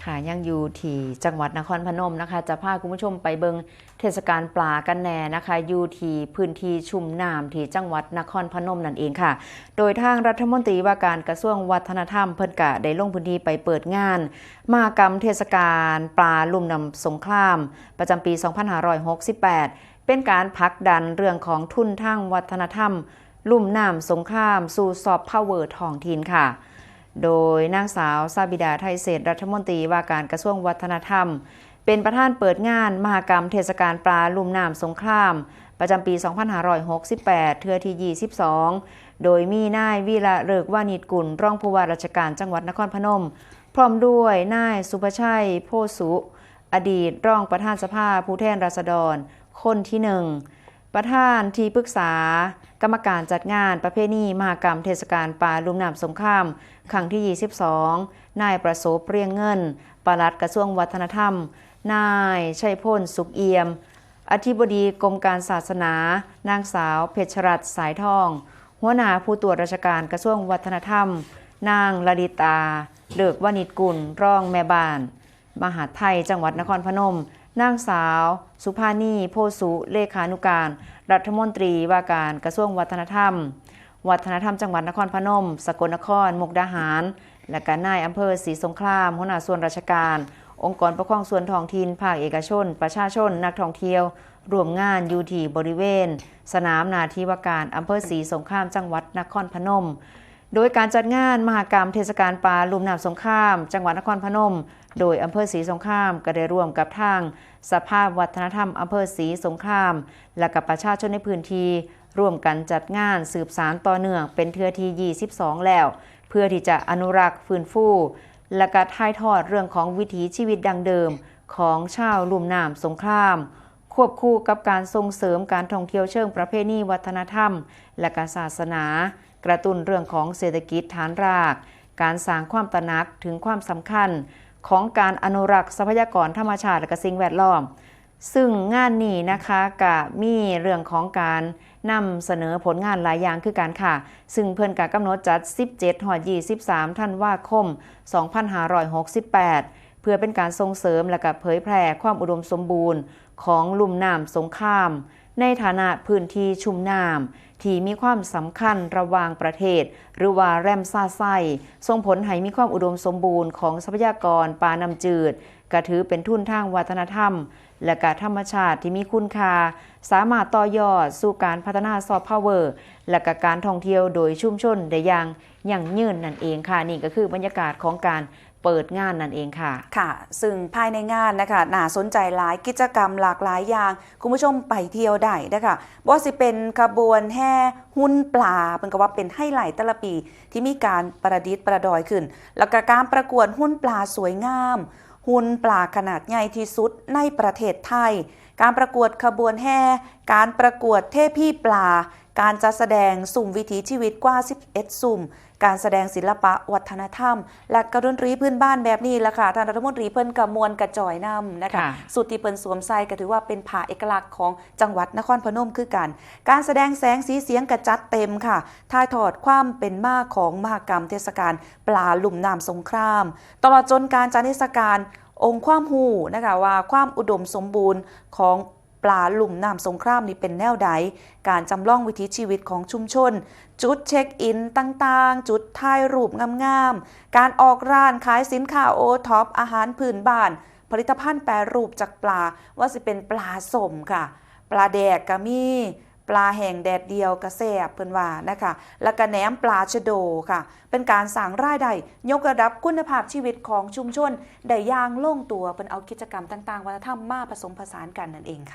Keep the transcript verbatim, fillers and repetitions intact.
ค่ะ ยังอยู่ที่จังหวัดนครพนมนะคะ จะพาคุณผู้ชมไปเบิ่งเทศกาลปลากันแน่นะคะ อยู่ที่พื้นที่ชุ่มน้ำที่จังหวัดนครพนมนั่นเองค่ะ โดยทางรัฐมนตรีว่าการกระทรวงวัฒนธรรมเพิ่นกะได้ลงพื้นที่ไปเปิดงานมหกรรมเทศกาลปลาลุ่มน้ำสงคราม ประจำปี สองพันห้าร้อยหกสิบแปด เป็นการผลักดันเรื่องของทุนทางวัฒนธรรม ลุ่มน้ำสงครามสู่ซอฟต์พาวเวอร์ท้องถิ่นค่ะ โดยนางสาวซาบิดาไทยเศรษฐรัฐมนตรีว่าการกระทรวงวัฒนธรรม เป็นประธานเปิดงานมหกรรมเทศกาลปลาลุ่มน้ำสงคราม ประจำปี สองพันห้าร้อยหกสิบแปด เทื่อที่ ยี่สิบสอง โดยมีนายวีระฤกษ์วานิชกุล รองผู้ว่าราชการจังหวัดนครพนม พร้อมด้วยนายสุภชัย โพสุ อดีตรองประธานสภาผู้แทนราษฎรคนที่หนึ่ง ประธานที่ปรึกษากรรมการจัดงานประเพณีมหกรรมเทศกาลปลาลุ่มน้ำสงคราม ครั้งที่ ยี่สิบสอง นายประสบ เรียงเงิน ปลัดกระทรวงวัฒนธรรม นายชัยพล สุขเอี่ยม อธิบดีกรมการศาสนา นางสาวเพชรรัตน์ สายทอง หัวหน้าผู้ตรวจราชการกระทรวงวัฒนธรรม นางลลิตา ฤกษ์วานิชกุล รองแม่บ้าน มหาดไทยจังหวัดนครพนม นางสาวสุภานี โพสุ เลขานุการรัฐมนตรีว่าการกระทรวงวัฒนธรรม วัฒนธรรมจังหวัดนครพนม สกลนคร มุกดาหาร และก็นายอำเภอศรีสงคราม หัวหน้าส่วนราชการ องค์กรปกครองส่วนท้องถิ่น ภาคเอกชน ประชาชน นักท่องเที่ยว ร่วมงานอยู่ที่บริเวณสนามหน้าที่ว่าการอำเภอศรีสงคราม จังหวัดนครพนม โดยการจัดงานมหกรรมเทศกาลปลาลุ่มน้ำสงคราม จังหวัดนครพนม โดยอำเภอศรีสงครามก็ได้ร่วมกับทางสภาวัฒนธรรมอำเภอศรีสงคราม และกับประชาชนในพื้นที่ร่วมกันจัดงานสืบสานต่อเนื่องเป็นเทื่อที่ ยี่สิบสอง แล้ว เพื่อที่จะอนุรักษ์ฟื้นฟู และก็ถ่ายทอดเรื่องของวิถีชีวิตดั้งเดิมของชาวลุ่มน้ำสงคราม ควบคู่กับการส่งเสริมการท่องเที่ยวเชิงประเพณีวัฒนธรรม และก็ศาสนา กระตุ้นเรื่องของเศรษฐกิจฐานราก การสร้างความตระหนักถึงความสำคัญของการอนุรักษ์ทรัพยากรธรรมชาติและก็สิ่งแวดล้อม ซึ่งงานนี้นะคะก็มีเรื่องของการนำเสนอผลงานหลายอย่างคือกันค่ะ ซึ่งเพิ่นก็กำหนดจัด สิบเจ็ด ฮอด ยี่สิบสาม ธันวาคม สองพันห้าร้อยหกสิบแปด เพื่อเป็นการส่งเสริมและก็เผยแพร่ความอุดมสมบูรณ์ของลุ่มน้ำสงคราม ในฐานะพื้นที่ชุ่มน้ำที่มีความสำคัญระหว่างประเทศ หรือว่าแรมซาไซ ส่งผลให้มีความอุดมสมบูรณ์ของทรัพยากรปลาน้ำจืด ก็ถือเป็นทุนทางวัฒนธรรม และก็ธรรมชาติที่มีคุณค่า สามารถต่อยอดสู่การพัฒนาซอฟต์พาวเวอร์ และก็การท่องเที่ยวโดยชุมชนได้อย่างยั่งยืนนั่นเองค่ะ นี่ก็คือบรรยากาศของการเปิดงานนั่นเองค่ะ ค่ะ ซึ่งภายในงานนะคะ น่าสนใจหลายกิจกรรมหลากหลายอย่าง คุณผู้ชมไปเที่ยวได้นะคะ บ่ว่าสิเป็นขบวนแห่หุ่นปลา เพิ่นก็ว่าเป็นไฮไลท์แต่ละปีที่มีการประดิษฐ์ประดอยขึ้น แล้วก็การประกวดหุ่นปลาสวยงาม หุ่นปลาขนาดใหญ่ที่สุดในประเทศไทย การประกวดขบวนแห่ การประกวดเทพีปลา การจัดแสดงซุ่มวิถีชีวิตกว่า สิบเอ็ด ซุ่ม การแสดงศิลปะวัฒนธรรม และก็ดนตรีพื้นบ้านแบบนี้ล่ะค่ะ ท่านรัฐมนตรีเพิ่นก็ม่วนกระจอยนำนะคะ ค่ะ สุดที่เพิ่นสวมใส่ก็ถือว่าเป็นผ้าเอกลักษณ์ของจังหวัดนครพนมคือกัน การแสดงแสงสีเสียงก็จัดเต็มค่ะ ถ่ายทอดความเป็นมาของมหกรรมเทศกาลปลาลุ่มน้ำสงคราม ตลอดจนการจัดนิทรรศการองค์ความรู้นะคะ ว่าความอุดมสมบูรณ์ของปลาลุ่มน้ำสงครามนี่เป็นแนวใด การจำลองวิถีชีวิตของชุมชน จุดเช็คอินต่างๆ จุดถ่ายรูปงามๆ การออกร้านขายสินค้าโอท็อป อาหารพื้นบ้าน ผลิตภัณฑ์แปรรูปจากปลา ว่าสิเป็นปลาส้มค่ะ ปลาแดกก็มี ปลาแห้งแดดเดียวก็แซ่บเพิ่นว่านะคะ แล้วก็แหนมปลาชะโดค่ะ เป็นการสร้างรายได้ ยกระดับคุณภาพชีวิตของชุมชนได้อย่างลงตัว เพิ่นเอากิจกรรมต่างๆ วัฒนธรรมมาผสมผสานกันนั่นเองค่ะ